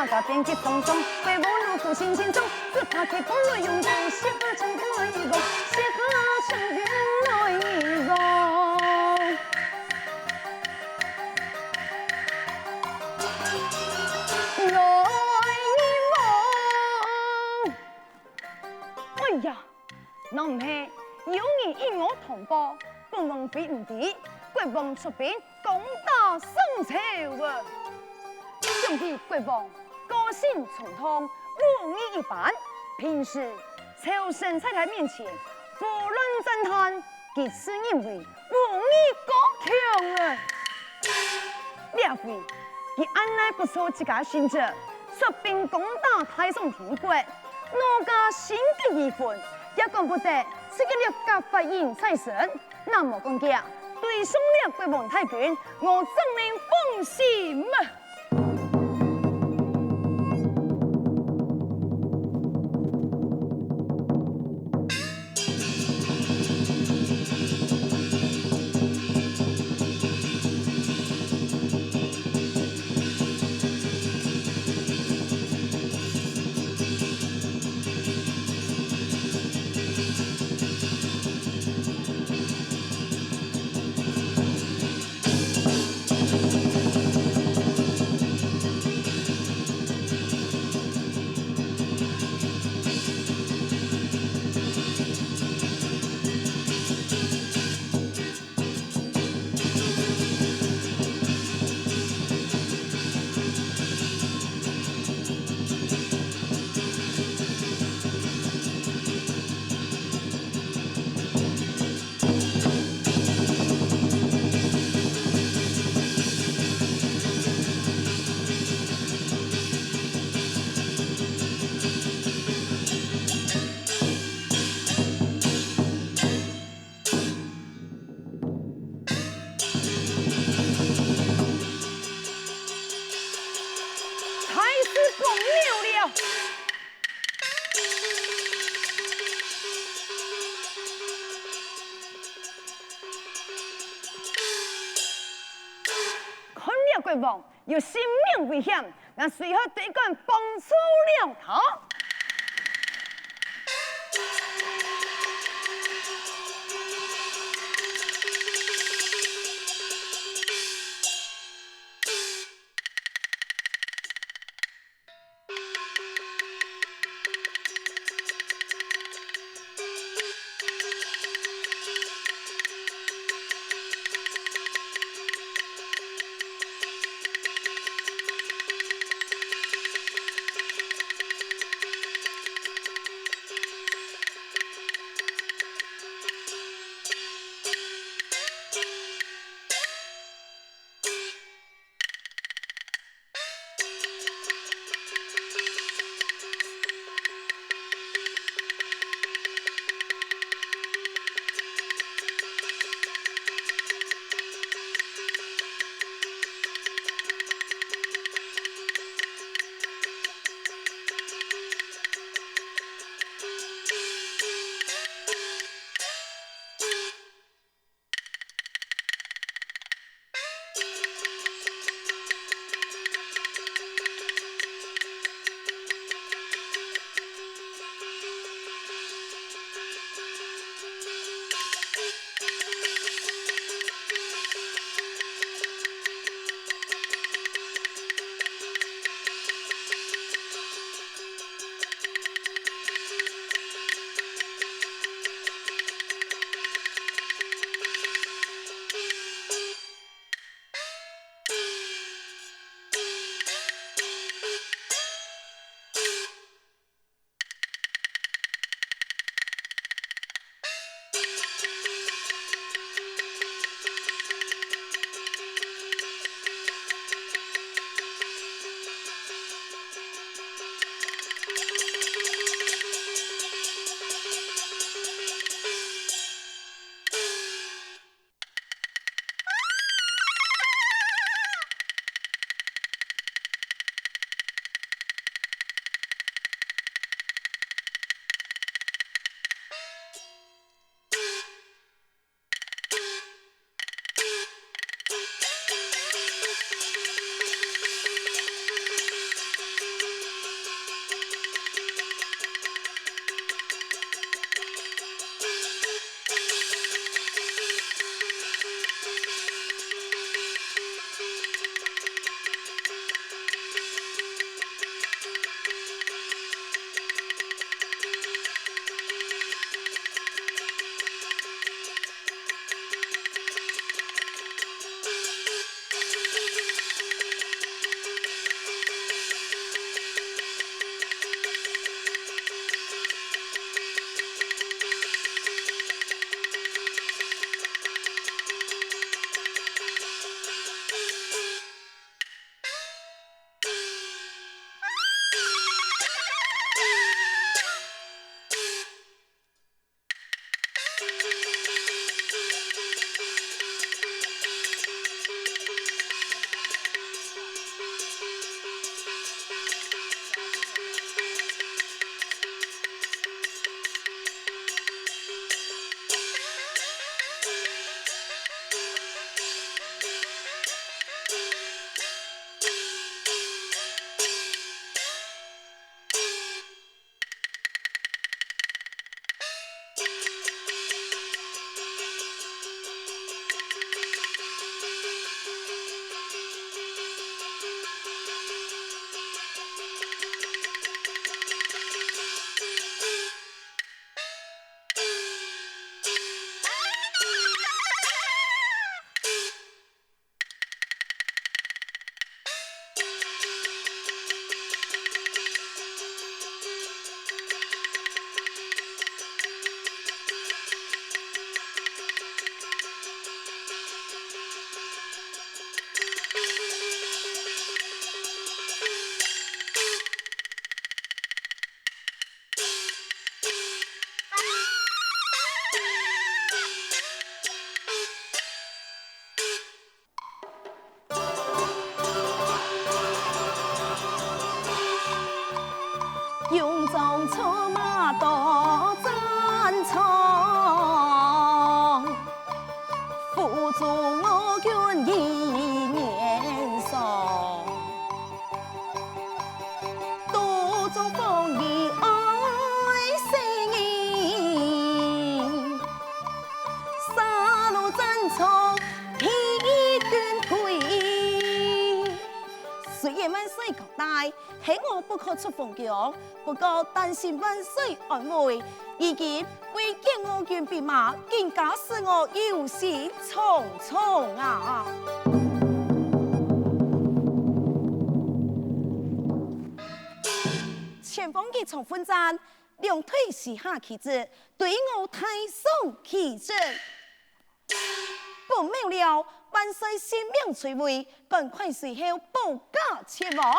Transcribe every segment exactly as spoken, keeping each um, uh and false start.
个邊際當中，北部路虎心情中，只怕佢不如用在西河城的內容，西河城的內容。來往。哎呀， 若毋係有人以我通報，本王非毋知，國王出兵攻打商朝啊！想起國王個性衝動，武藝一般，平時朝臣在佢面前胡亂讚嘆，佢自認為武藝高強啊！ 這回，佢恁耐不顧自家性子，出兵攻打大商天國，奴家心急如焚，也管不得自家這個法印在身，那麼講佢對上了國王大軍，我正能放心啊！ 大事不妙了！看了國王， 有性命危險，𠊎隨後對官幫助了他。上策马到战场，辅助我军一年少。多种风雨爱谁人？杀入战场，披衣军退。虽然万岁交代， 喊我不可出封疆，不過擔心萬歲安危，如今為救我軍兵馬，更加使我憂心忡忡啊！前方一場混戰，兩隊四下旗子，對我大宋旗阵。 不妙了，萬歲性命垂危，趕快隨候保駕前往。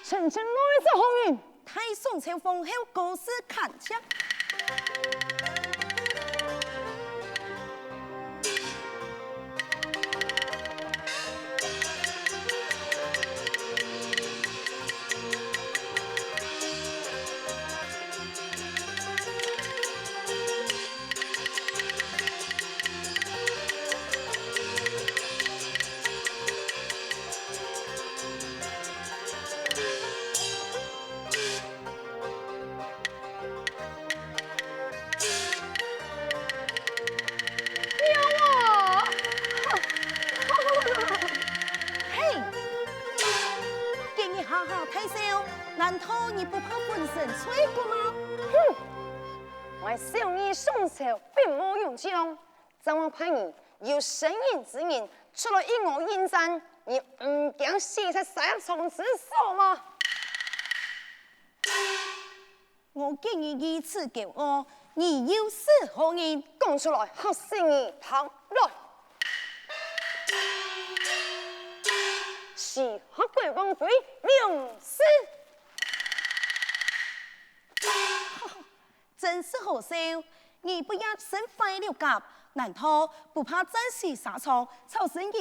臣前來者何人？大宋朝皇后高氏看妾。 娘啊！嘿！今日哈哈大笑，難道你不怕粉身碎骨嗎？哼！𠊎小兒上朝並無勇將， 正望派你有身影之人出來與我應戰，你毋驚死在沙場之上嗎？我見你如此驕傲，你又是何人？講出來，嚇死你！聽來！西夏國王妃梁氏。 真是好笑！你不也身壞了甲，難道不怕戰死沙場，草菅人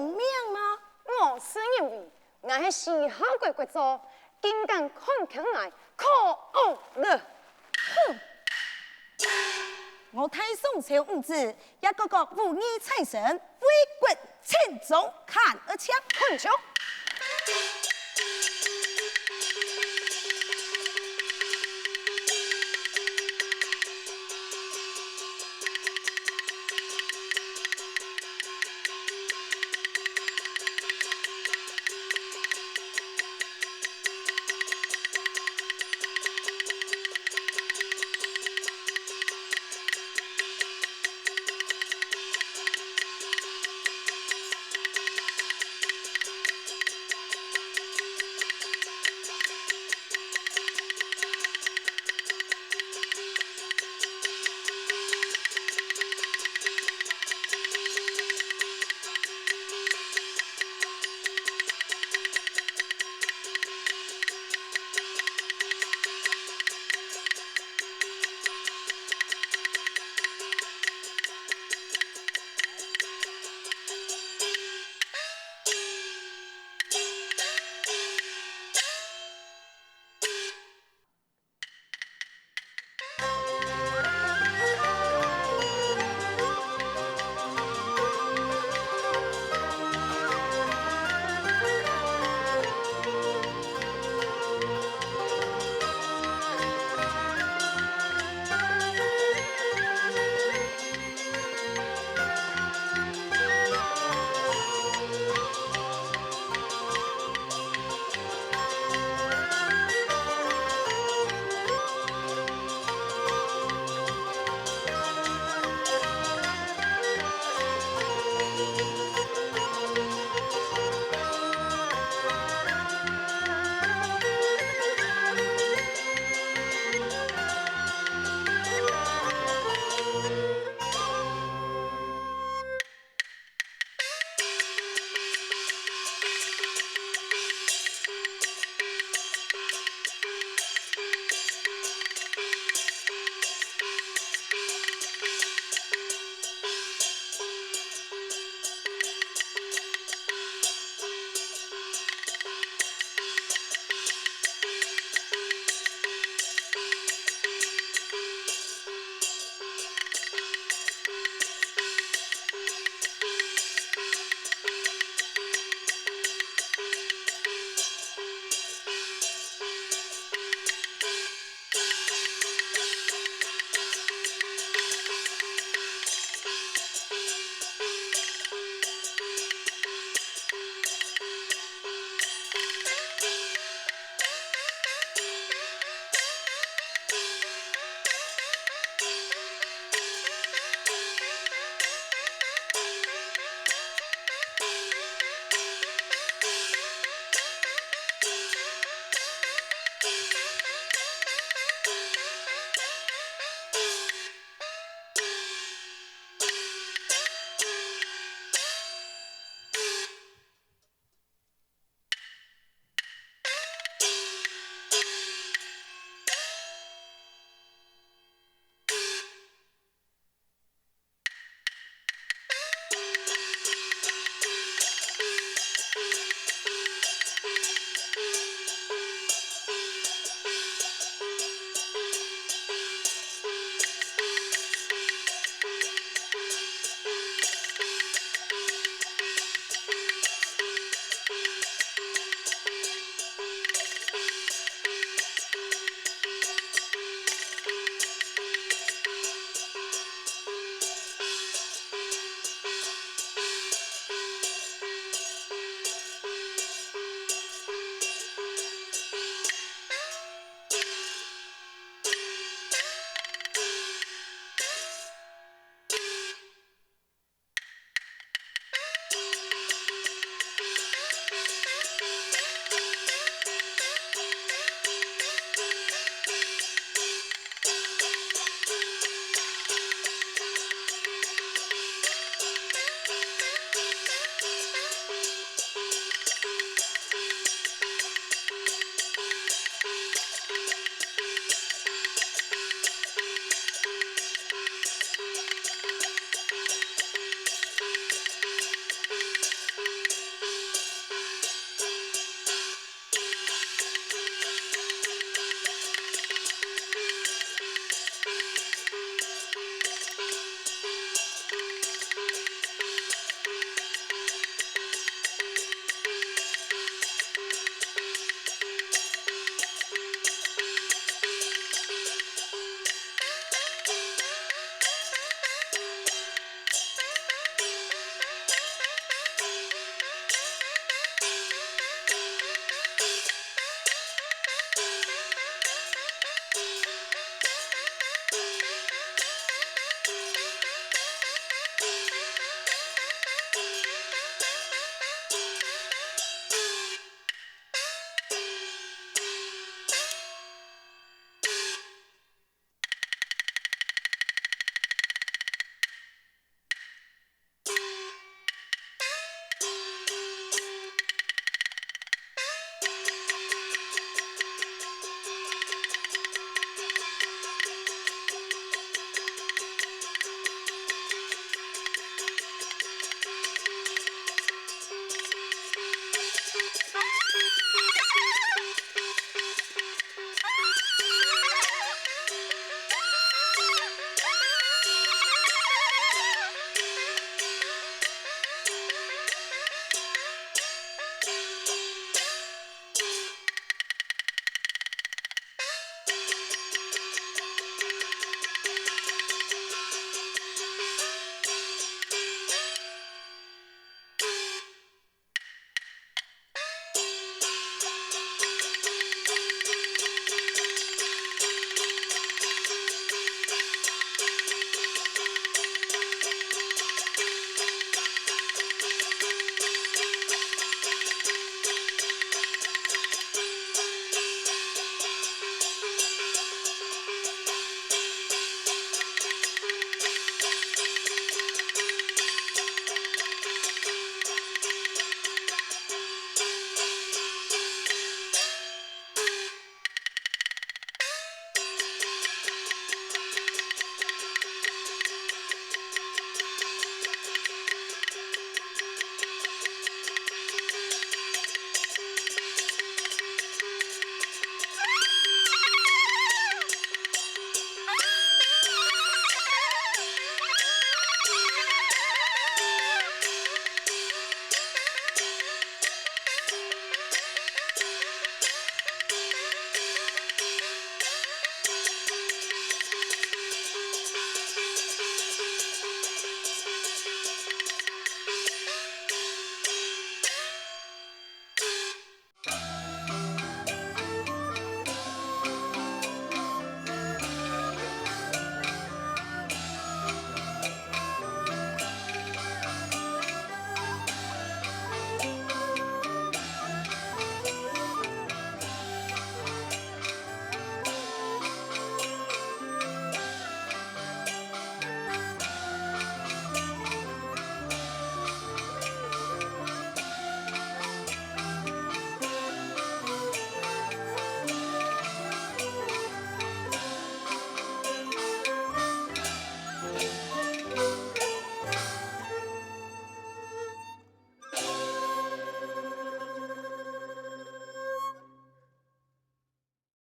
命嗎？我自認為𠊎係西夏國國主，竟敢看輕𠊎，可惡了！哼！我大宋朝女子，也個個武藝在身，為國盡忠，看而且。混帳！